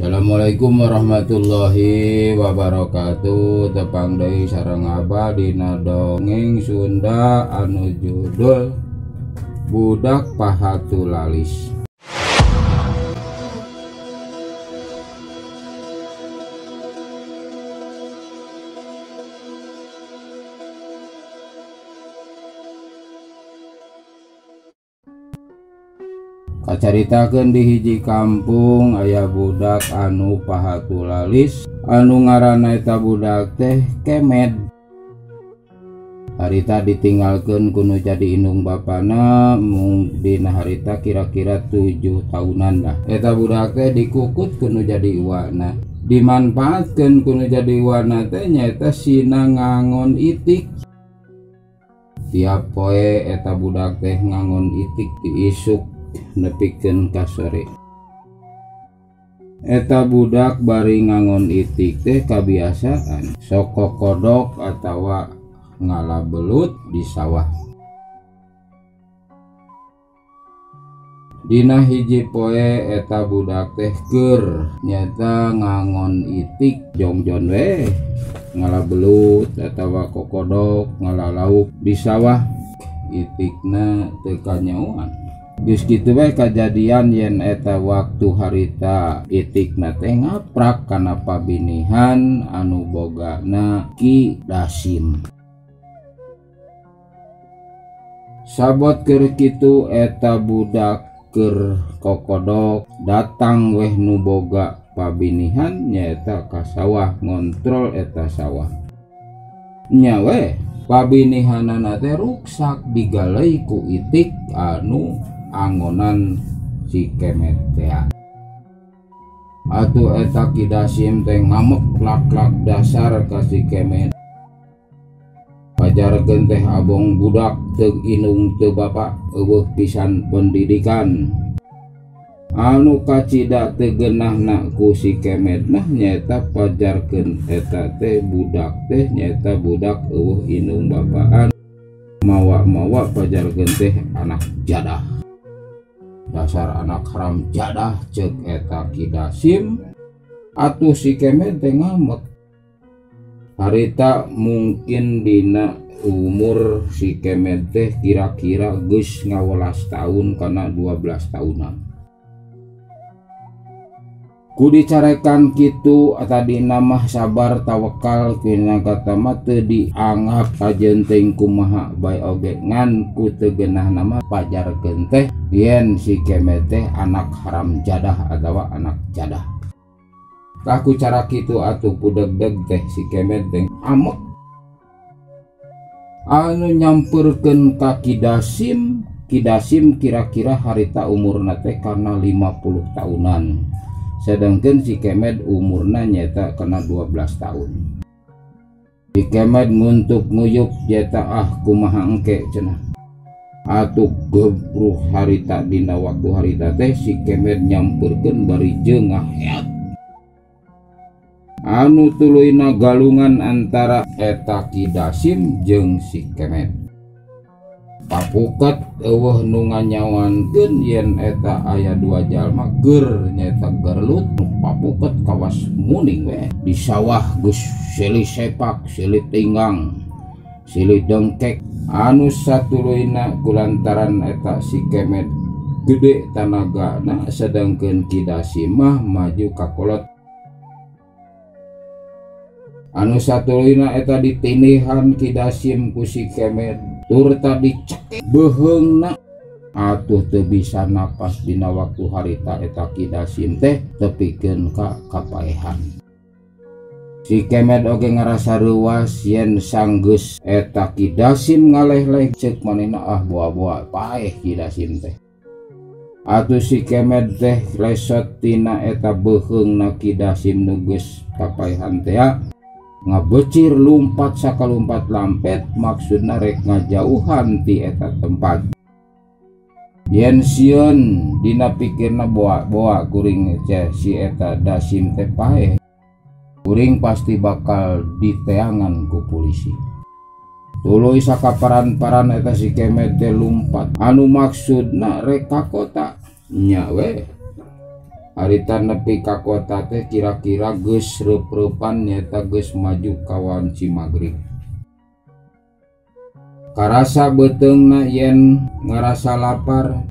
Assalamualaikum warahmatullahi wabarakatuh. Tepang deui sareng Abah dina dongeng Sunda anu judul Budak Pahatulalis. Kacaritakeun di hiji kampung aya budak anu pahatulalis anu ngaranna eta budak teh Kemed. Harita ditinggalkeun ku nu jadi indung bapana mung dina harita kira-kira 7 tahunan lah. Eta budak teh dikukut ku nu jadi uwana. Dimanfaatkeun ku nu jadi uwana teh nyaeta sina ngangon itik. Tiap poe eta budak teh ngangon itik diisuk nepikeun ka sore. Eta budak bari ngangon itik teh kabiasaan sok kokodok atawa ngala belut di sawah. Dina hiji poe eta budak teh keur nyata ngangon itik jongjon we ngala belut atawa kokodok ngala lauk di sawah, itikna teu kanyaoan. Geus kitu we kajadian yen eta waktu harita itikna teh ngaprak kana pabinihan anu bogana Ki Dasim. Sabot keur kitu eta budak keur kokodok datang weh nu boga pabinihan nyaeta ka sawah ngontrol eta sawah. Nya we pabinihanana teh ruksak digalei ku itik anu angonan si Kemed teh. Atuh eta Ki Dasim teh ngamek lak-lak dasar ka si Kemed. Pajarkeun teh abong budak teu indung teu bapa eueuh pisan pendidikan. Anu kacida teu geunahna ku si Kemed mah nyaeta pajarkeun eta teh budak teh nyaeta budak eueuh indung bapaan. Mawa-mawa pajarkeun teh anak jadah. Dasar anak haram jadah cek eta Ki Dasim. Atuh si Kemed teh ngamek. Harita mungkin dina umur si Kemed teh kira-kira geus ngawelas tahun kana 12 tahunan. Ku dicarekan kitu tadina mah sabar tawakal kina kata mah teu dianggap kajeun teuing kumaha bae oge ngan ku teu geunahna mah pajarkeun teh yen si Kemed teh anak haram jadah atawa anak jadah. Tah ku cara kitu atuh ku deg-deg teh si Kemed teh amek. Anu nyamperkeun ka Ki Dasim, Ki Dasim kira-kira harita umurna teh kana 50 tahunan. Sedangkan si Kemed umurna nyata kena 12 tahun. Si Kemed nguntuk nguyuk nyata ah kumaha engke cenah. Atuh gebruh harita dina waktu harita teh si Kemed nyamperkeun bari jeung ngaheat. Anu tuluyna galungan antara eta Ki Dasim jeung si Kemed. Papuket eueuh nu nganyawankeun yen eta aya dua jalma keur nyaeta gerlut papuket kawas muning we di sawah geus silih sepak silih tinggang silih dengkek. Anu satuluyna kulantaran eta si Kemed gede tanagana sedangkeun Ki Dasim mah maju ka kolot. Anu satuluyna eta ditinihan Ki Dasim ku si Kemed turta dicekek beuheungna atuh teu bisa napas dina waktu harita eta Ki Dasim teh tepikeun ka kapaehan. Si Kemed oge ngarasa reuas yen sanggeus eta Ki Dasim ngaleh-leh ceuk manehna ah boa-boa paeh Ki Dasim teh. Atuh si Kemed teh lesot tina eta beuheungna Ki Dasim nu geus kapaehan teh ngabecir lumpat sakalumpat lampet maksudna rek ngajauhan ti eta tempat. Yen sieun dina pikirna boa-boa kuring si eta Dasim teh paeh. Kuring pasti bakal diteangan ku polisi. Tuluy sakaparan-paran eta si Kemed teh lumpat anu maksudna rek ka kota nya we. Harita nepi ka kota teh kira-kira geus reup-reupan nyaeta geus maju ka wanci magrib. Karasa beuteungna yen ngarasa lapar.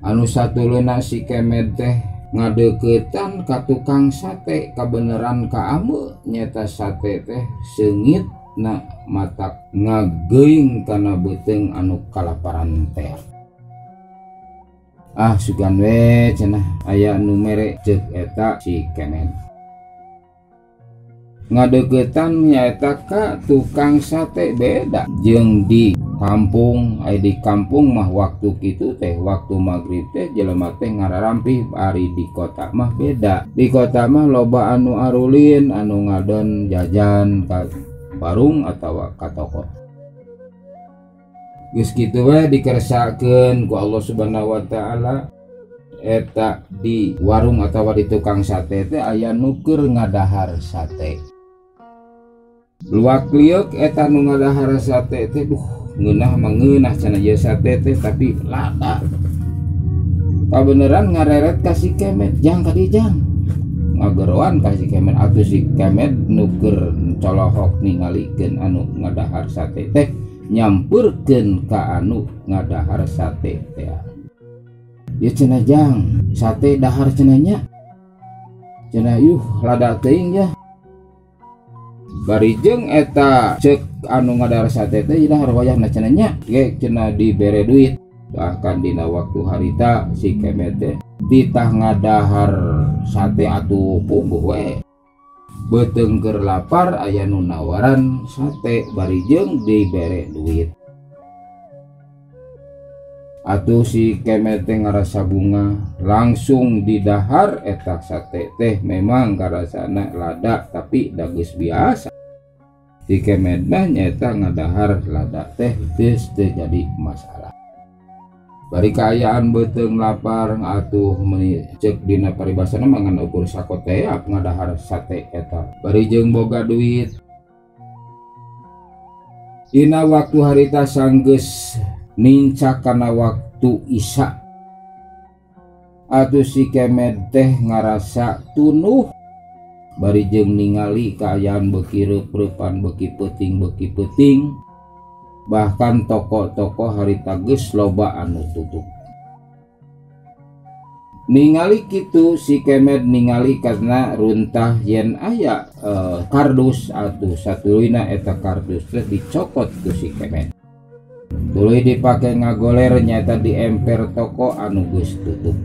Anu satuluyna si Kemed teh ngadeuketan ka tukang sate kabeneran ka ameu nyaeta sate teh seungit na matak ngageuing kana beuteung anu kalaparan teh. Ah sugan we cenah aya nu mere ceuk eta si Kemed. Ngadeuketan nyaeta ka tukang sate beda jeung di kampung. Ai di kampung mah waktu kitu teh waktu magrib teh jelema teh ngararampih, ari di kota mah beda. Di kota mah loba anu arulin anu ngadon jajan ka warung atawa ka toko. Geus kitu we dikersakeun ku Allah Subhanahu wa taala eta di warung atawa di tukang sate teh aya nu keur ngadahar sate. Luak lieuk eta nu ngadahar sate teh duh ngeunah mah ngeunah cenah ieu sate teh tapi lada. Kabeneran ngareret ka si Kemed, jang ka dieu jang. Ngageroan ka si Kemed atuh si Kemed nu keur colohok ningalikeun anu ngadahar sate teh nyamperkeun ka anu ngadahar sate teh. Ieu cenah jang, sate dahar cenah nya. Cenah yuh lada teuing ya. Bari jeung eta ceuk anu ngadahar sate teh dahar wayahna cenah nya, ge cenah dibere duit. Bahkan dina waktu harita si Kemed teh titah ngadahar sate atuh puguh we. Beuteung keur lapar aya nu nawaran sate bari jeung dibere duit. Atuh si Kemed teh ngarasa bunga langsung didahar eta sate teh memang karasana lada tapi da geus biasa. Si Kemed mah nyaeta ngadahar lada teh geus teu jadi masalah. Bari kaayaan beuteung lapar atuh meuni ceuk dina paribasana mah ngan ukur sakoteap ngadahar sate eta. Bari jeung boga duit. Dina waktu harita sanggeus nincak kana waktu isya. Atuh si Kemed teh ngarasa tunuh bari jeung ningali kaayaan beuki reup-reupan beuki peuting. Bahkan toko-toko harita geus loba anu tutup. Ningali kitu si Kemed ningali karena runtah yen aya kardus atuh satuluyna eta kardus teh dicokot ku si Kemed. Tuluy dipake ngagoler nyaeta di emper toko anu geus tutup.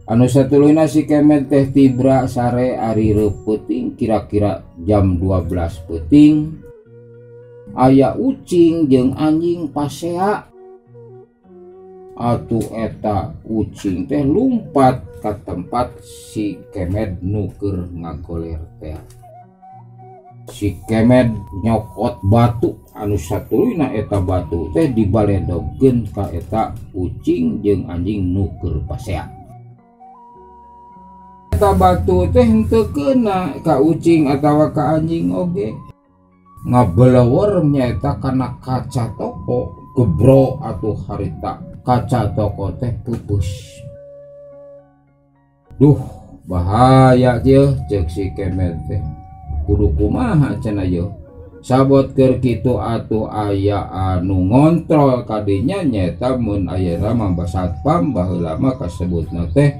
Anu satuluyna si Kemed teh tibra sare ari reup peuting kira-kira jam 12 peuting. Aya ucing jeung anjing pasea. Atuh eta ucing teh lumpat ka tempat si Kemed nu keur ngagoler teh. Si Kemed nyokot batu anu satuluyna eta batu teh dibaledogkeun ka eta ucing jeung anjing nu keur pasea. Eta batu teh henteu keuna ka ucing atawa ka anjing oge. Ngabelewor nyaeta kana kaca toko gebro atuh harita kaca toko teh pupus. Duh bahaya ieu ceuk si Kemed teh. Kudu kumaha cenah ieu. Sabot keur kitu atuh aya anu ngontrol kadinya nyaeta mun ayeuna mah satpam baheula mah kasebutna teh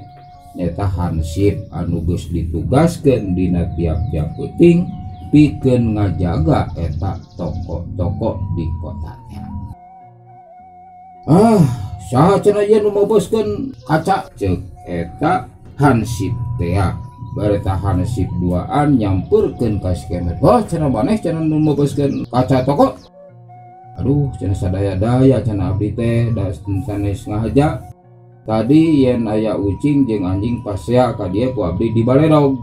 nyaeta hansip anu geus ditugaskeun dina tiap-tiap peuting pikeun ngajaga eta toko-toko di kota teh. Ah, saha cenah ieu nu moboskeun kaca ceuk eta hansip teh. Bareta hansip duaan nyamperkeun ka si Kemed. Wah, cenah maneh cenah nu moboskeun kaca toko. Aduh, cenah sadaya-daya cenah abdi teh da sanes ngahaja. Tadi yen aya ucing jeung anjing pasea ka dieu ku abdi dibaledog.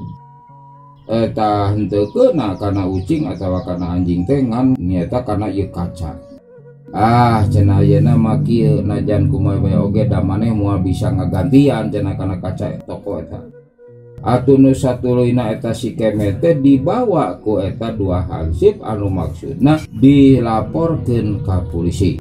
Eta henteu keuna kana ucing atawa kana anjing teh ngan nyaeta kana ieu kaca. Ah, cenah ayeuna mah kieu najan kumaha bae oge da maneh moal bisa ngagantian cenah kana kaca toko eta. Atuh nu satuluyna eta si Kemed teh dibawa ku eta dua hansip anu maksudna dilaporkeun ka polisi.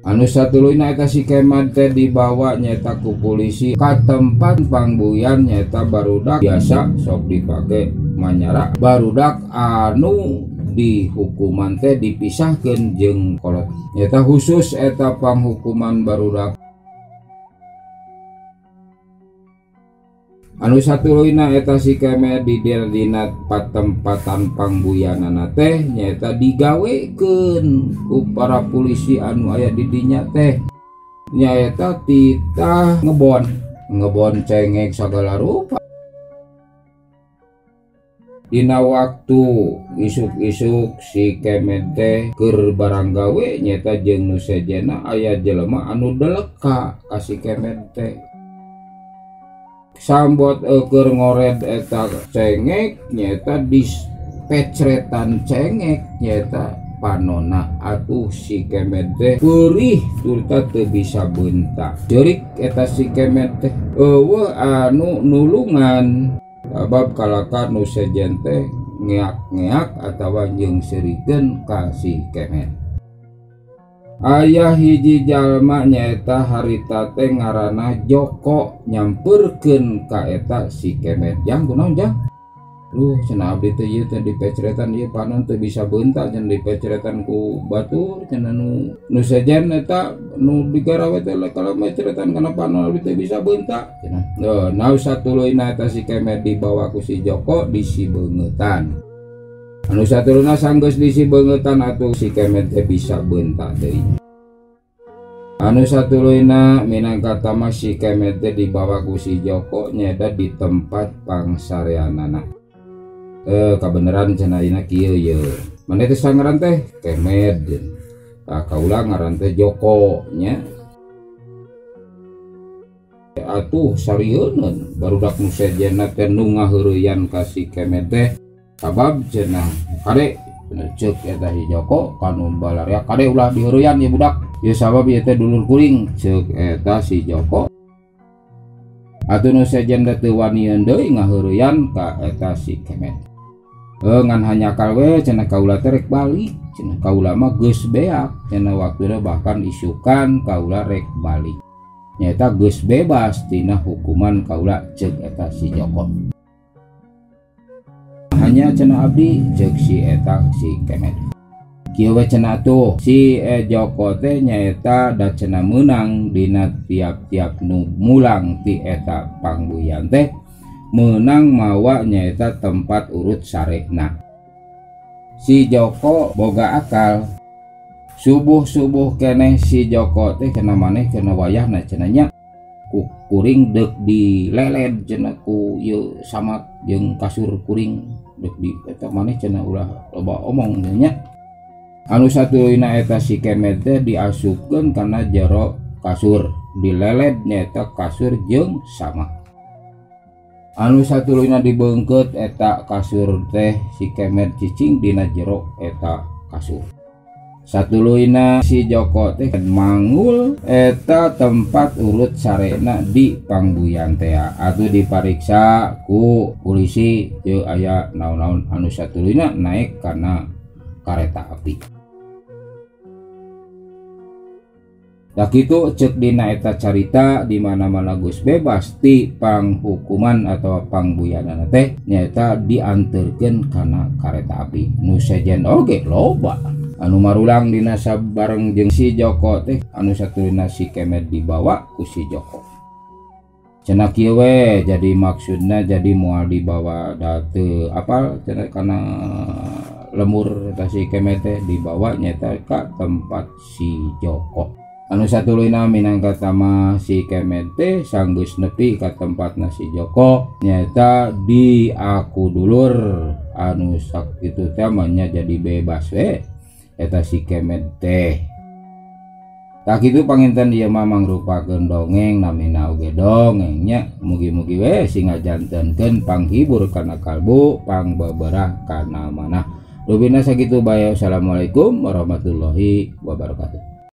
Anu satuluyna eta si Kemed teh dibawa nyaeta ku polisi ka tempat pangbuyan nyaeta barudak biasa sok dipake manyara barudak anu dihukuman teh dipisahkeun jeung kolot nyaeta khusus eta panghukuman barudak. Anu satuluyna eta si Kemed di dina patempatan pangbuyanana teh nyaeta digawekeun ku para polisi anu aya di dinya teh nyaeta titah ngebon ngebon cengek sagala rupa. Dina waktu isuk-isuk si Kemed teh keur barang gawe nyaeta jeung nu sejenna aya jelema anu deleka ka si Kemed teh. Sambot keur ngored eta cengek nyaeta dispecretan cengek nyaeta panona atuh si Kemed teh peurih turta teu bisa bentak. Jeurik eta si Kemed teh eueuh anu nulungan sabab kalakar nu sejen teh ngeak-ngeak atawa jeung seurikeun ka si Kemed. Aya hiji jalma nyaeta harita teh ngaranna Joko nyamperkeun ka eta si Kemed. Jang kunaon jang? Luh cenah abdi teh ieu teh dipecretan ieu panon teu bisa beunta cenah dipecretan ku batur cenah nu sejen eta nu digarawe teh kalau mecretan kana panon abdi teh bisa beunta cenah. Nah satuluyna eta si Kemed dibawa ku si Joko di sibeungeutan. Anu satuluyna sanggeus di sibeungeutan atuh si Kemed teh bisa beunta deui. Anu satuluyna minangka tama si Kemed teh dibawa ku si Joko nyaeta di tempat pangsareanana. Kabeneran cenah ayeuna kieu ye. Maneh teh sangaran teh Kemed. Tah kaula ngaran teh Joko nya. Atuh sarieun barudak nu sejenna teh nu ngaheureyan ka si Kemed teh sabab cenah kade ceuk eta si Joko kanu balaria kade ulah diheureyan ye budak. Ieu sabab ieu teh dulur kuring ceuk eta si Joko. Atuh nu sejen teh teu wanieun deui ngaheureyan ka eta si Kemed. Ngan hanyakal we cenah kaula teh rek balik cenah kaula mah geus beak cenah waktuna bahkan isukan kaula rek balik nyaeta geus bebas tina hukuman kaula ceuk eta si Joko. Hanya cenah abdi ceuk si eta si Kemed. Kieu we cenah tuh si Joko teh nyaeta da cenah meunang dina tiap-tiap nu mulang ti eta pangbuyan teh meunang mawa nyaeta tempat urut sarekna. Si Joko boga akal. Subuh-subuh keneh si Joko teh kena maneh kena wayahna cenah nya ku kuring deuk dileled cenah ku ieu samak jeung kasur kuring deuk di eta maneh cenah ulah loba omong nya. Anu satuluyna eta si Kemed teh diasupkeun kana jero kasur dileled nyaeta kasur jeung samak. Anu satuluyna dibeungkeut eta kasur teh si Kemed cicing dina jero eta kasur. Satuluyna si Joko teh mangul eta tempat urut sarena di pangbuyan teh atuh dipariksa ku polisi teu aya naon-naon anu satuluyna naik kana kareta api. Dah kitu ceuk dina eta carita di mana-mana geus bebas ti panghukuman atau pangbuyanana teh nyaeta dianterkeun kana kareta api. Nu sejen oge loba anu marulang dina sabareng jeung si Joko teh anu satuluyna si Kemed dibawa ku si Joko. Cenah kieu we jadi maksudna jadi moal dibawa da teu apal cenah kana lemur eta si Kemed teh dibawa nyaeta ka tempat si Joko. Anu satuluyna minangka tama si Kemed teh sanggeus nepi ka tempatna si Joko nyaeta di aku dulur anu sakitu teh mah nya jadi bebas we eta si Kemed teh. Tah kitu panginten ieu mah mangrupakeun dongeng namina oge dongeng nya mugi-mugi we sing ngajantenkeun panghibur kana kalbu pangbeberah kana manah. Rubina sakitu bae. Assalamualaikum warahmatullahi wabarakatuh.